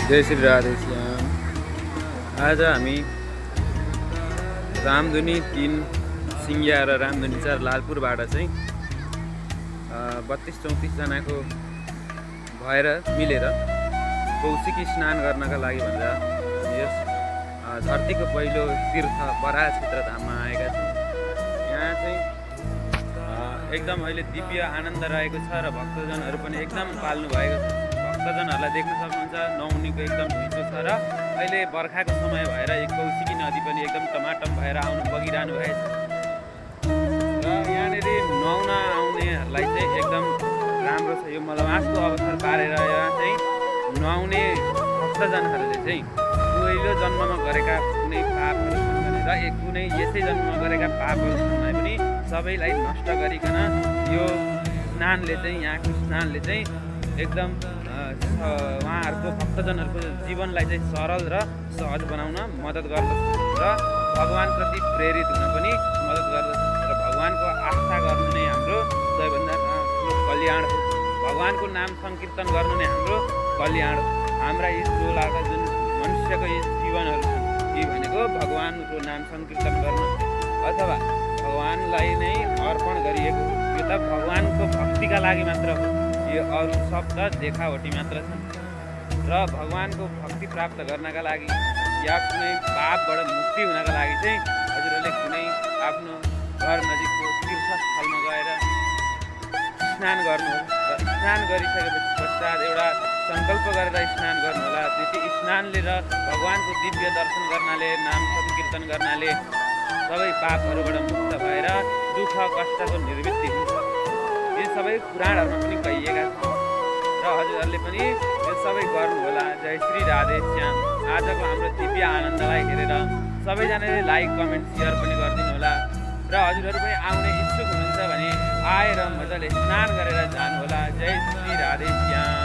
जय श्री राधे श्याम। आज हामी रामधुनी 3 सिङ्गिया र रामधुनी 4 लालपुरबाट चाहिँ 32-34 जनाको भएर मिलेर कौशिकी स्नान गर्नका लागि भनेर यस धरतीको पहिलो तीर्थ बराह क्षेत्र धाममा आएका छौँ। यहाँ चाहिँ एकदम अहिले दिव्य आनन्द रहेको छ र भक्तजनहरू पनि एकदम पाल्नु भएको छ। भक्तजनहरूलाई देख्न सक्नुहुन्छ नुहाउनेको एकदम भिजो छ र अहिले बर्खाको समय भएर कौशिकी नदी पनि एकदम टमाटम भएर बगिरहनु भएको छ र यहाँनिर नुहाउन आउनेहरूलाई चाहिँ एकदम राम्रो छ। यो मलमासको अवसर पारेर यहाँ चाहिँ नुहाउने भक्तजनहरूले चाहिँ पहिलो जन्ममा गरेका कुनै पापहरू छन् भनेर कुनै यसै जन्ममा गरेका पापहरू छन् भने पनि सबैलाई नष्ट गरिकन यो स्नानले चाहिँ यहाँको स्नानले चाहिँ एकदम उहाँहरूको भक्तजनहरूको जीवनलाई चाहिँ सरल र सहज बनाउन मद्दत गर्दछ र भगवानप्रति प्रेरित हुन पनि मद्दत गर्दछ र भगवानको आस्था गर्नु नै हाम्रो सबैभन्दा ठुलो कल्याण हो। भगवानको नाम सङ्कीर्तन गर्नु नै हाम्रो कल्याण हो। हाम्रा यी टोलाका जुन मनुष्यको यी जीवनहरू छन् यी भनेको भगवानको नाम सङ्कीर्तन गर्नु अथवा भगवानलाई नै अर्पण गरिएको यो त भगवानको भक्तिका लागि मात्र हो। यो अरू शब्द देखावटी मात्र छन् र भगवानको भक्ति प्राप्त गर्नका लागि या कुनै पापबाट मुक्ति हुनका लागि चाहिँ हजुरहरूले कुनै आफ्नो घर नजिकको तीर्थस्थलमा गएर स्नान गर्नुहोस् र स्नान गरिसकेपछि पश्चात एउटा सङ्कल्प गरेर स्नान गर्नुहोला। त्यति स्नानले र भगवानको दिव्य दर्शन गर्नाले नाम सङ्कीर्तन गर्नाले सबै पापहरूबाट मुक्त भएर दुःख कष्टको निवृत्ति हुन्छ। यो सबै पुराणहरूमा पनि कहिएका छन् र हजुरहरूले पनि यो सबै गर्नुहोला। जय श्री राधे श्याम। आजको हाम्रो दिव्य आनन्दलाई हेरेर सबैजनाले लाइक कमेन्ट सेयर पनि गरिदिनु होला र हजुरहरू पनि आउने इच्छुक हुनुहुन्छ भने आएर मजाले स्नान गरेर जानुहोला। जय श्री राधे श्याम।